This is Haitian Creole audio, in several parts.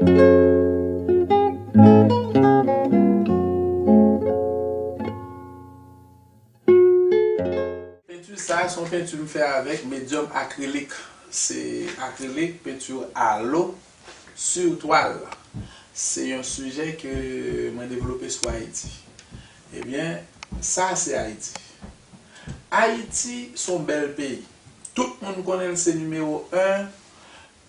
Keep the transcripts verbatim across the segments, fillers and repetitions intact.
Penti sa a se yon penti m fè avèk medyòm akrilik. Se akrilik, penti alo, sur twal. Se yon sijè ke mwen devlope sou Ayiti. Ebyen, sa se Ayiti. Ayiti se yon bèl peyi. Tout moun konnen l se nimewo en.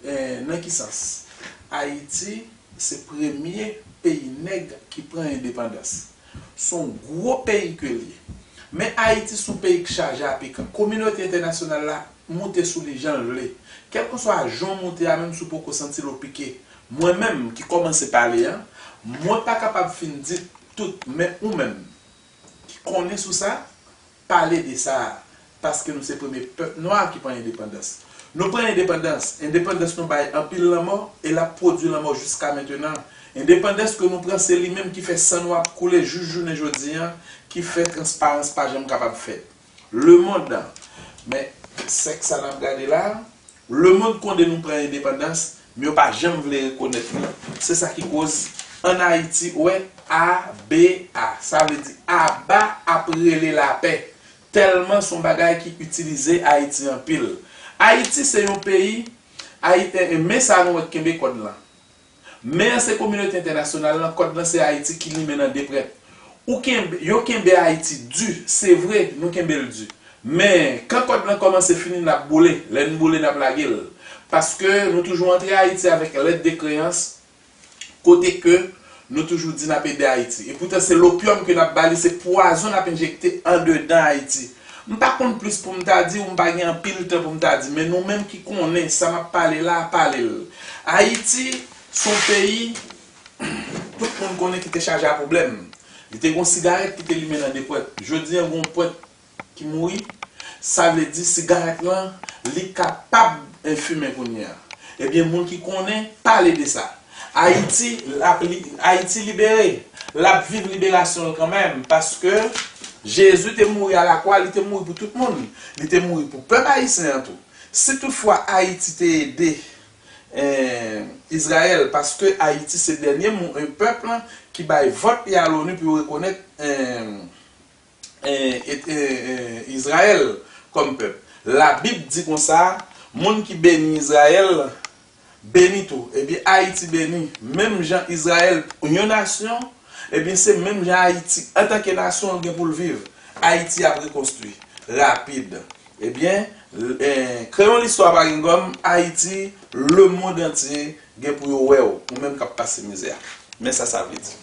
Eh, nan ki sans? Ayiti se premye peyi nèg ki pran endepandans. Se yon gwo peyi ke l ye. Men Ayiti se yon peyi ki chaje a pikan. Kominote entènasyonal la moute sou li jan l vle. Kèlkeswa jan w moute a, menm si w poko santi l, w pike. Mwen menm ki kòmanse pale a, mwen pa kapab fin di tout, men ou menm ki konnen sou sa, pale de sa, paske nou se premye pèp nwa ki pran endepandans. Nou pran endepandans, endepandans nou bay anpil lanmò, e l ap pwodui lanmò jiska mentenan. Endepandans ke nou pran, se li menm ki fè san nou ap koule jis jounen jodi an, ki fè transparans pa janm kapab fèt. Lemonn, men sèks sa n ap gade la, lemonn konnen nou pran endepandans, men yo pa janm vle rekonèt nou. Se sa ki koz ann Ayiti, ou wè, A B A. Sa vle di aba ap rele lapè. Tèlman se yon bagay ki itilize Ayiti anpil. Ayiti se yon peyi, Ayi-, e, e, men sa nou wè k kenbe kòd lan. Men an se kominote entènasyonal lan, kòd lan se Ayiti ki limen nan de prèt. Ou kenbe, yo kenbe Ayiti di, se vre, nou kenbe l di. Men, kan kòd lan kòmanse fini, n ap boule. Lè n boule, n ap lage l. Paske nou toujou antre Ayiti avèk lèt de kreyans, kote ke nou toujou di n ap ede Ayiti. Epoutan, se lopyòm ke n ap ba li, se pwazon n ap enjekte andedan Ayiti. M pa konn plis pou m ta di, ou m pa gen anpil tan pou m ta di, men nou menm ki konnen sa m ap pale la, pale l. Ayiti, se yon peyi, tout moun konnen ki te chaje a pwoblèm. Li te gen yon sigarèt ki te limen nan de pwent. Jodi an, gen yon pwent ki mouri, sa vle di sigarèt lan, li kapab, eh, fimen kounye a. Ebyen, moun ki konnen, pale de sa. Ayiti, l ap li-, Ayiti libere. L ap viv liberasyon l kanmenm, paske Jezi te mouri a lakwa, li te mouri pou tout moun. Li te mouri pou pèp ayisyen an tou. Si toutfwa Ayiti te ede, eh, Izrayèl, paske Ayiti se dènye mou-, eh, pèp lan ki bay vòt li a loni pou yo rekonèt, eh, eh, et, eh, eh, Izrayèl kòm pèp. Labib di konsa, moun ki beni Izrayèl, beni tou. Ebyen, Ayiti beni. Menm jan Izrayèl, yon nasyon, ebyen, se menm jan Ayiti, antanke nasyon, gen pou l viv. Ayiti ap rekonstwi. Rapid. Ebyen, l-, eh, Kreyon Listwa pa gen gòm, Ayiti, lemonn antye gen pou yo wè w, ou menm k ap pase mizè a. Men sa sa vle di.